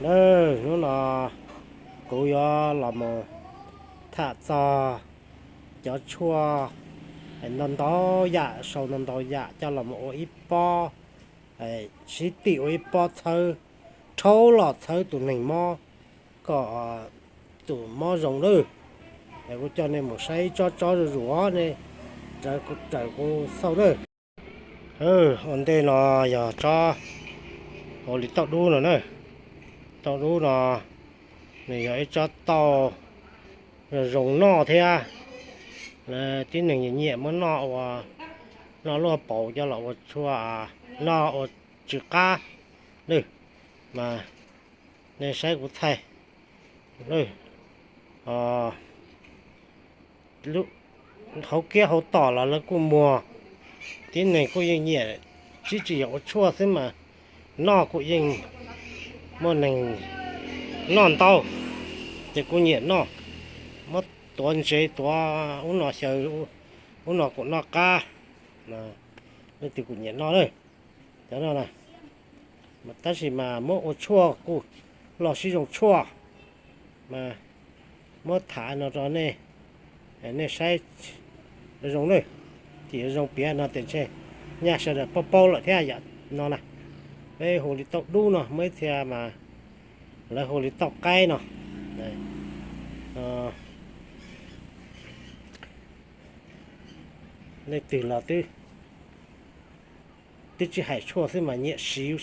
Nawb, hnub no kuv yuav los mus tham txog cov tshuaj ntau ntau yam, sau ntau ntau yam coj los mus ua ib pob, sib tim ua ib pob txhawb, rhaub los txhawb tus neeg mob kom tus mob zoo lawm. Kuv coj nej mus saib ib tsob tsob zuj zus, nej raws kuv xauj nawb. Ua ntej no yog tsob hauv li tauj dub no na. Tauj dub no nws yog ib tsob tauj zoo noj thiab. Tib neeg nyiam muab noj ua, noj lub hauv paus coj los ua tshuaj, noj ua tsw qab. Mas nej saib kuv thaij. Hauv kiab hauv tom los lawv kuj muag. Tib neeg kuj yeej nyiam, tsis tsis yog ua tshuaj xwb mas noj kuj yeej muaj neeg noj ntau, ces kuj nyiam noj. Muab tuav ntsev, tuav ub no xyaw, ub no kuj noj qab, leej twg kuj nyiam noj lawm. Cov no na, tab sis mas muab ua tshuaj kuj los sib zoo tshuaj. Mas muab tham no rau nej, nej saib zoo lawm, ces yuav zoo piav no tes ntshe nyaj sawv daws paub paub lawm thiab yam no na. Peb hu li tauj dub no, muaj ib txhia mas lawv hu li tauj qaib no. Leej twg los twb twb tsis hais tshuaj xwb mas nyiam siv,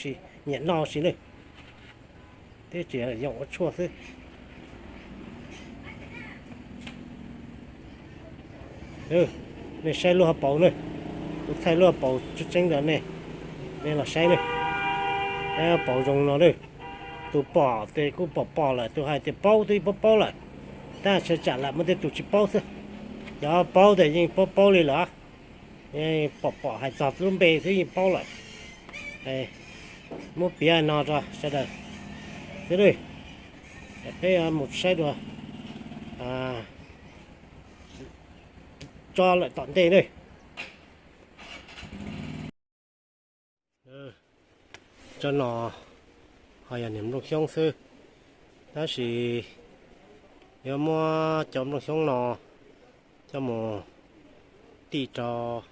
nyiam noj si lawm. Twb tsis yoo ua tshuaj xwb. Nej saib lub hauv paus na, kuv thaij lub hauv paus tseeb tseeb rau nej, nej los saib na. Hauv paus zoo no lawm. Tus pom tes kuj pom pom lawm, tus hais tias paub twb paub paub lawm, tab sis tsam lam muaj tej tus tsis paub xwb. Cov paub tes yeej paub paub li lawm. Pom pom hais txog lub npe xwb yeej paub lawm. Muab piav no rau sawv daws xwb. Peb mus saib dua tso lawm tom ntej na. Tsob no ho yog niag nplooj xyoob xwb, tab sis yuav muab cov nplooj xyoob no coj mus tim rau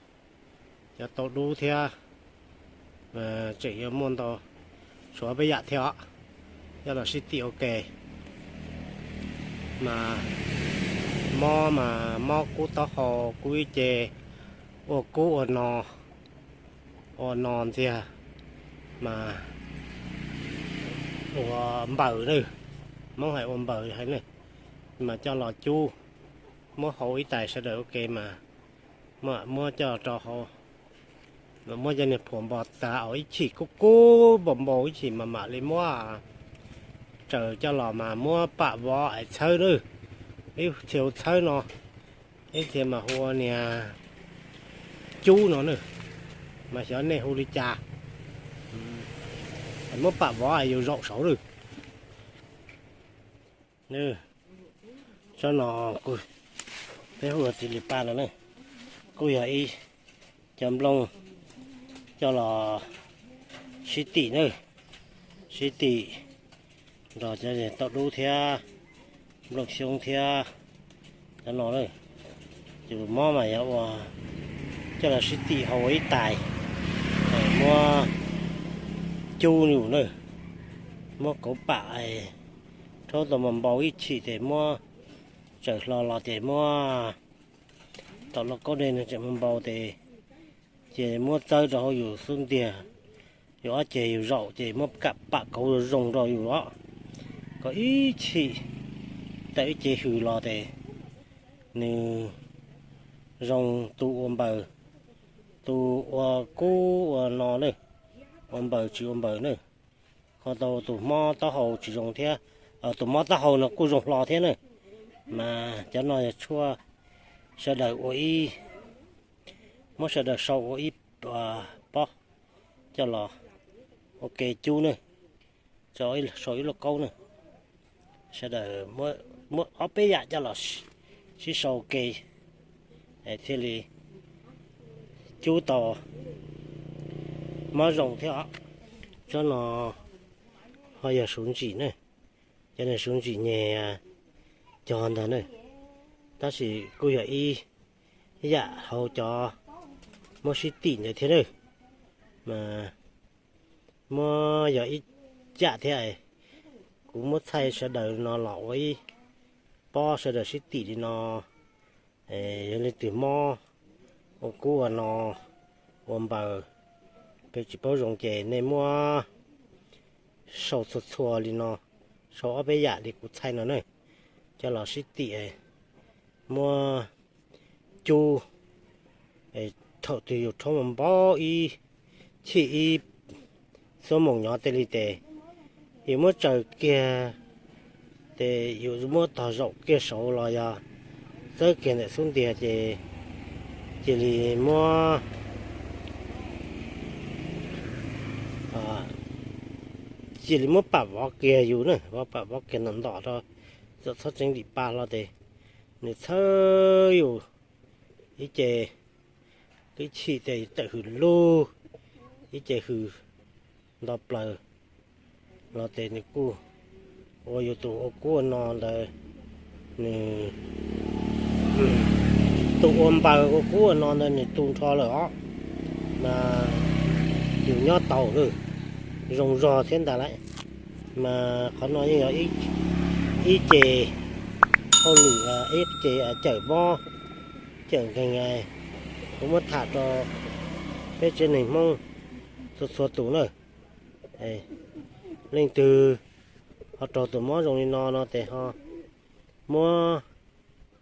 cov tauj dub thiab, tseem yuav muaj ntau, tshuav peb yam thiab os, coj los sib tim ua ke. Mas mob mas mob kub taub hau, kub ib ce, ua kub ua no, ua no ntxiag, mas ua npaws na, Hmoob hais ua npaws hais na, mas coj los cub, muab hau ib tais sawv daws ua ke mas muab coj rau hauv, muab cov niag phuam npog tas, ib chim kub kub npau npau ib chim mas mam li muab tsaws coj los mas muab pam vov es txhawb na. Ib txhia hu txhawb no, ib txhia mas hu ua niag cub no na, mas xyov nej hu li cas. Muab pam vov es yus zaum saud lawm. Tsob no peb hu ua txiv li paj no na, kuj yog ib cov nplooj coj los sib tim na, sib tim nrog cov tauj dub thiab nplooj xyoob thiab cov no na. Ces mob mas yog ua coj los sib tim hau ua ib tais, muab cub yus na, muab kauv pam, rhaub tau mas npau ib chim ces muab tsaws hlo los ces muab tom lauj kaub dej no tseem muab npau ces, ces muab txawb rau hauv yus xub ntiag, yus ob ceg yus zaum ces muab kam pam kauv zoo zoo rau yus os, kom ib chim tawm ib ce hws los ces nws zoo tu ua npaws, tu ua kub ua no na, ua npaws tsis ua npaws na. Ho tau tus mob taub hau tsis zoo thiab, tus mob taub hau no kuj zoo hlo thiab na. Mas cov no yog tshuaj sawv daws ua ib, muab sawv daws sau ua ib pob coj los ua ke cub na, sau ib lauj kaub na. Sawv daws muab ob peb yam coj los sib sau ua ke thiaj li cub tau mob zoo thiab os. Tsob no Ho yog suv ntsim na, cov niag suv ntsim nyeg cog ntag na. Tab sis kuj yog ib yam hauv cov muab sib tim ntawd thiab na. Mas muab yog ib yam thiab, kuv muab thaij sawv daws no los ua ib pob sawv daws sib tim li no. Yog leej twg mob ua kub ua no, ua npaws, peb tsis paub zoo ces nej muab sau txhua txhua li no, sau ob peb yam li kuv thaij no na, coj los sib tim, muab cub. Thaum twg yus rhaub npau ib chim ib xuab moos nyov tej li ces yus muab tsaws kiag, ces yus muab tog zaum kiag saud los yog txawb kiag ntawm xub ntiag ces cia li muab, cia li muab pam vov kiag yus na, muab pam vov kiag ntom ntom rau, txawm txhob tseev dim pa hlo ces nws txhawb yus ib ce, ib chim ces tawm hws lug, ib ce hws nto plaws los ces nws kuj ua yus tus ua kub ua no ntawd, nws, tus ua npaws ua kub ua no ntawd nws tu nrho lawm os, mas yus nyob tau lawm, zoo zog thiab ntag lauj. Mas qhov no yeej yog ib ce hauj lwm, ib ce cawm mob cawm nkeeg kuv muab tham rau peb tsev neeg Hmoob txhua txhua tus na. Leej twg ho raug tus mob zoo li no no ces ho muab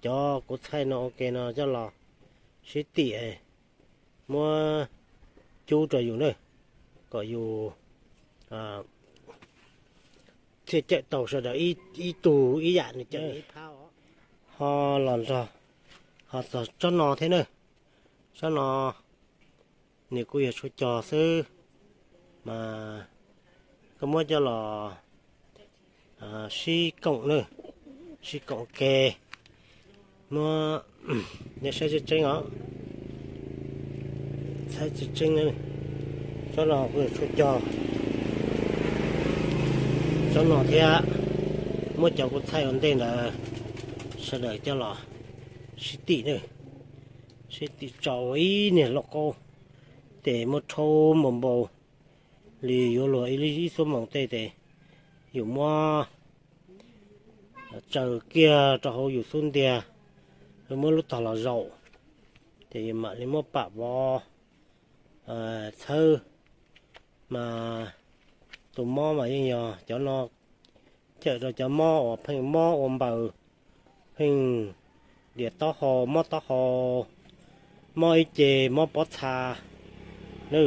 cov kuv thaij no ua ke no coj los sib tim, muab cub rau yus na, kom yus thiaj cawm tau sawv daws ib tug ib yam nws cawm ib phab. Ho los nrog, ho txog tsob no thiab na, tsob no nws kuj yog tshuaj cog xwb, mas koj muab coj los sib koom na, sib koom ke, muab, nej saib tseeb tseeb os, saib tseeb tseeb, tsob no kuj yog tshuaj cog, tsob no thiab, muab cov kuv thaij ua ntej ntawd sawv daws coj los sib tim na, sib tim tso ua ib niag lauj kaub, ces muab rhaub npau npau li yuav luag ib xuab moos tej ces yus muab tsaws kiag rau hauv yus xub ntiag, muab lub tog los zaum, ces yus mam li muab pam vov txhawb. Mas tus mob mas yeej yog cov no cawm rau cov mob uas pheej mob ua npaws, pheej diam taub hau, mob taub hau, mob ib ce, mob pob txha na,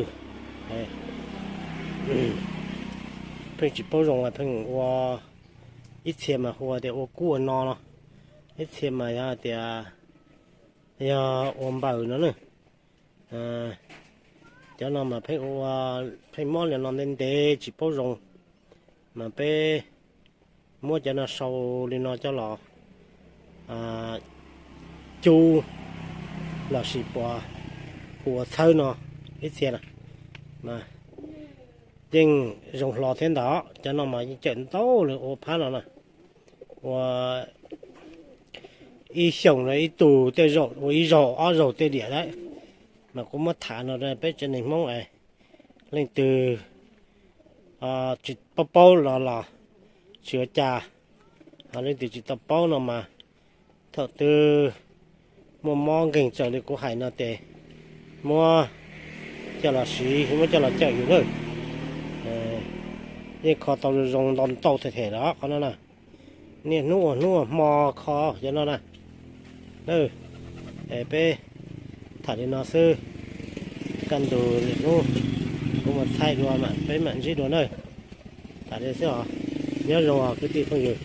pheej tsis paub zoo, pheej ua, ib txhia mas hu tias ua kub ua no no, ib txhia mas yog tias yog ua npaws no na. Cov no mas pheej ua, pheej mob li no ntev ntev tsis paub zoo, mas peb muab cov no sau li no coj los cub lossis puas hu ua txhawb no ib txhia na, mas yeej zoo hlo thiab ntag. Cov no mas yeej cawm ntau lawm ua phab no na, ua ib xyoos no ib tug tej zaum ua ib zaug ob zaug tej diam lawm. Mas kuv muab tham no rau peb tsev neeg Hmoob es leej twg tsis paub paub los los tsis ua cas, ho leej twg tsis tau paub no mas thaum twg muaj mob nkeeg raws li kuv hais no ces muab coj los siv, muab coj los cawm yus na. Yeej kho tau zoo zoo ntau ntau them them los qhov no na. Niaj hnub ua hnub ua hmo kho cov no na. Es peb tham li no xwb, kaj ntug lwm hnub kuv mam thaij dua mam peb mam ntsib dua na. Tham li xwb os, nyob zoo os kwv tij phooj ywg.